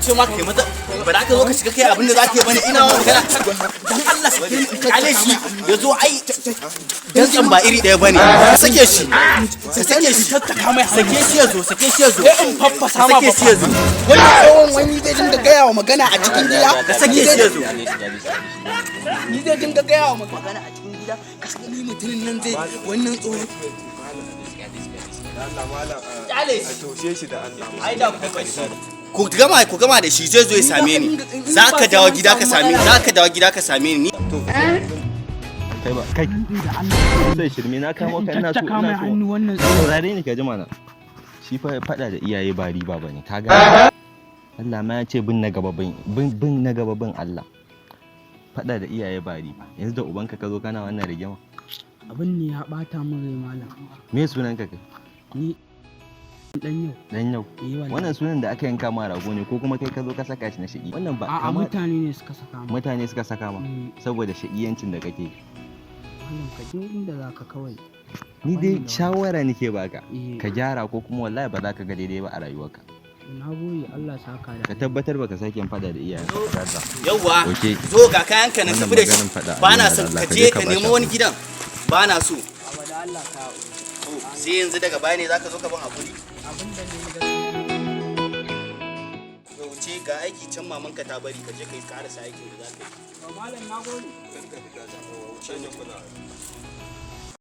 Ce ma kai maza, ba za ka zo ka shiga kai abin da za ka yi bane. Ina wa magana, dan Allah sake ni, kale shi ya zo. Ai dantsan ba iri ɗaya bane. Ka sake shi, ka sake shi, Tattaka mai. Sake shi ya zo, sake shi ya zo. In faffasa ma. Sake shi ya zo. Wannan tsohon wani zai dinga gaya wa magana a cikin gida? Ka sake shi ya zo. Ni zai dinga gaya wa magana a cikin gida? Ka san ni mutumin nan zai wannan tsohon. Allah malam. Kyale a shi. Taushe shi da Allah. Ai da ku gama, ku gama da shi, zai zo ya same ni. Za ka dawo gida ka same ni, za ka dawo gida ka same ni. Kai ba kai sai shirme na kamo ka, ina so Tattaka mai ina so hannu wannan tsohon. Saurare ni ka ji mana. Shi fa fada da iyaye ba riba bane, ka ga Allah ma ya ce bin na gaba bin bin na gaba bin Allah. Fada da iyaye ba riba. Yanzu da ubanka ka zo kana wannan rigima? Abin ne ya bata min rai, malam. Me sunan ka kai? Ni dan yau. Dan yau? Eh, wallahi. Wannan sunan da aka yanka ma rago ne ko kuma kai ka zo ka saka shi na shigi? Wannan ba A'a, kama mutane ne suka saka mu. Mutane suka saka ma? Mm. Saboda shagiyancin da kake. Malam, ka je inda zaka kawai. Ni dai Wannan da shawara nake baka. Eh. Ka gyara ko kuma wallahi ba za ka ga daidai ba a rayuwarka. Na gode, Allah saka da Ka tabbatar baka sake yin fada da iyayenka ba, Allah. Yauwa. Okay. Zo, ga kayanka nan, Wannan tafi da shi. maganin faɗa Ba na Allah son da ka Allah, je ka je ka ka nemo bashi wani gidan, ba na so. Abada, Allah ka To, sai yanzu daga baya ne zaka zo ka ban hakuri? Abin da ne Ka wuce, ga aiki can mamanka ta bari, ka je ka yi karasa aikin da za ka yi. Malam, na gode. Wuce ne.